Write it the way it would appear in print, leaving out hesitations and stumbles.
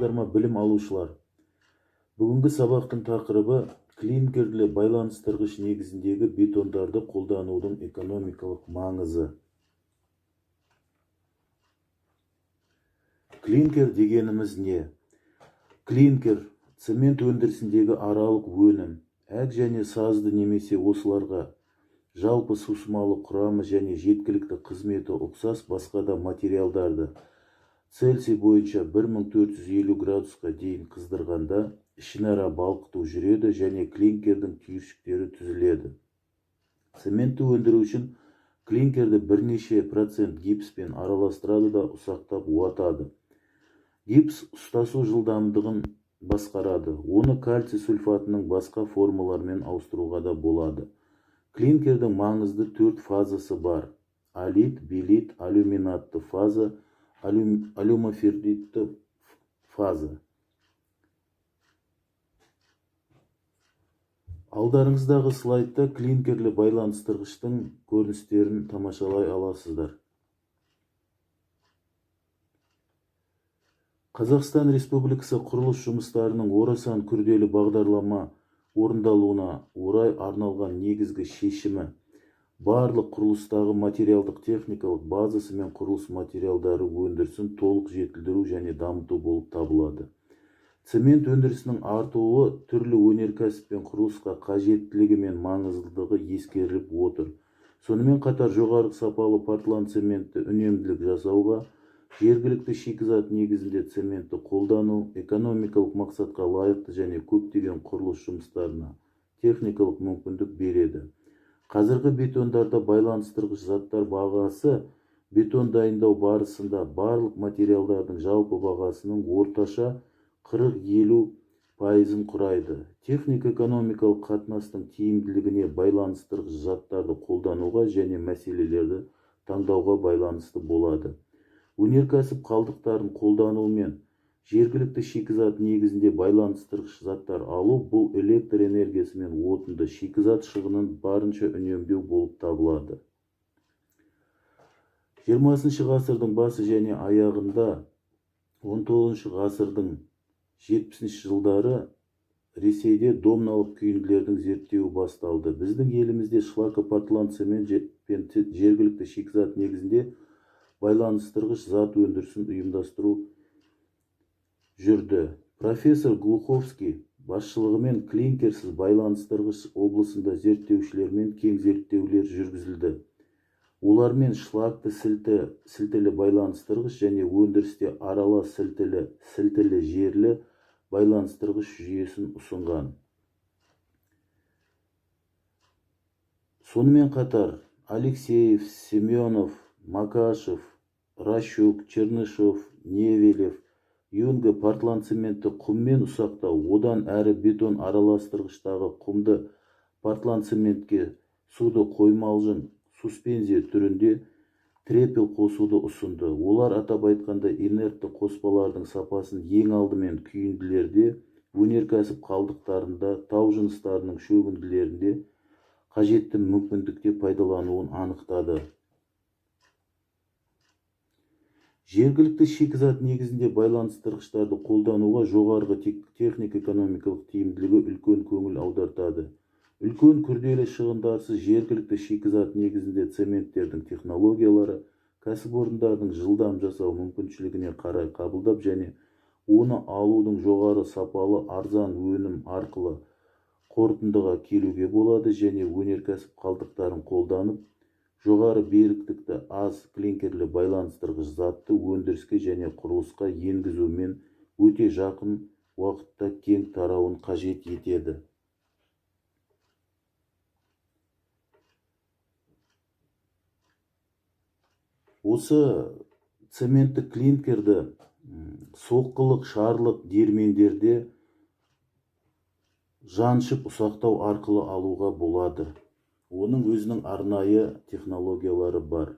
Саламатсыздар ма, білім алушылар? Бүгінгі сабақтың тақырыбы клинкерлі байланыстырғыш негізіндегі бетондарды қолданудың экономикалық маңызы. Клинкер дегеніміз не? Клинкер цемент өндірісіндегі аралық өнім, әк және сазды немесе осыларға жалпы сусымалы құрамы және жеткілікті қызметі ұқсас басқа да материалдарды Цельсий бойынша 1450 градусқа дейін қыздырғанда ішінара балқыту жүреді және клинкердің түйіршіктері түзіледі. Цементті өндіру үшін клинкерді бірнеше процент гипспен араластырады да ұсақтап уатады. Гипс ұстасу жылдамдығын басқарады. Оны кальций сульфатының басқа формаларымен ауыстыруға да болады. Клинкердің маңызды 4 фазасы бар: алит, белит, алюминатты фаза, алюмоферритті фаза. Алдарыңыздағы слайдта клинкерлі байланыстырғыштың көріністерін тамашалай аласыздар. Қазақстан Республикасы құрылыс жұмыстарының орасан күрделі бағдарлама орындалуына орай арналған негізгі шешімі барлық құрылыстағы материалдық техникалық базасы мен құрылыс материалдары өндірісін толық жетілдіру және дамыту болып табылады. Цемент өндірісінің артуы түрлі өнеркәсіп пен құрылысқа қажеттілігі мен маңыздылығы ескеріліп отыр. Сонымен қатар жоғары сапалы портланд цементті үнемділік жасауға, жергілікті шикізат негізінде цементті қолдану, экономикалық мақсатқа лайықты және көптеген құрылыс жұмыстарына техникалық мүмкіндік береді. Қазіргі бетондарда байланыстырғыш заттар бағасы бетон дайындау барысында барлық материалдардың жалпы бағасының орташа 40-50%-ын құрайды. Техника-экономикалық қатынастың тиімділігіне байланыстырғыш заттарды қолдануға және мәселелерді таңдауға байланысты болады. Өнеркәсіп қалдықтарын қолданумен жергілікті шикізат негізінде байланыстырғыш заттар алу бұл электр энергиясы мен отынды шикізат шығынын барынша үнемдеу болып табылады. 20 ғасырдың басы және аяғында 19 ғасырдың 70 жылдары Ресейде домналық күйінділердің зерттеуі басталды. Біздің елімізде шлакопортланд цемент пен жергілікті шикізат негізінде байланыстырғыш зат өндірісін ұйымдастыру жүрді. Профессор Глуховский басшылығымен клинкерсіз байланыстырғыш облысында зерттеушілермен кең зерттеулер жүргізілді. Олармен шлакты сілтілі байланыстырғыш және өндірісте аралас сілтілі жерлі байланыстырғыш жүйесін ұсынған. Сонымен қатар Алексеев, Семенов, Макашев, Ращук, Чернышев, Невелев, Юнга портланд цементті құммен ұсақтау, одан әрі бетон араластырғыштағы құмды портланд цементке суды қоймалжың суспензия түрінде трепел қосуды ұсынды. Олар атап айтқанда инертті қоспалардың сапасын ең алдымен күйінділерде, өнеркәсіп қалдықтарында, тау жыныстарының шөгінділерінде қажетті мүмкіндікте пайдалануын анықтады. Жергілікті шикізат негізінде байланыстырғыштарды қолдануға жоғарғы техника-экономикалық тиімділігі үлкен көңіл аудартады. Үлкен күрделі шығындарсыз жергілікті шикізат негізінде цементтердің технологиялары кәсіпорындардың жылдам жасау мүмкіншілігіне қарай қабылдап және оны алудың жоғары сапалы арзан өнім арқылы қорытындыға келуге болады және өнеркәсіп қалдықтарын қолданып жоғары беріктікті аз клинкерлі байланыстырғыш затты өндіріске және құрылысқа енгізумен өте жақын уақытта кең тарауын қажет етеді. Осы цементті клинкерді соққылық, шарлық диірмендерде жаншып ұсақтау арқылы алуға болады. Оның өзінің арнайы технологиялары бар.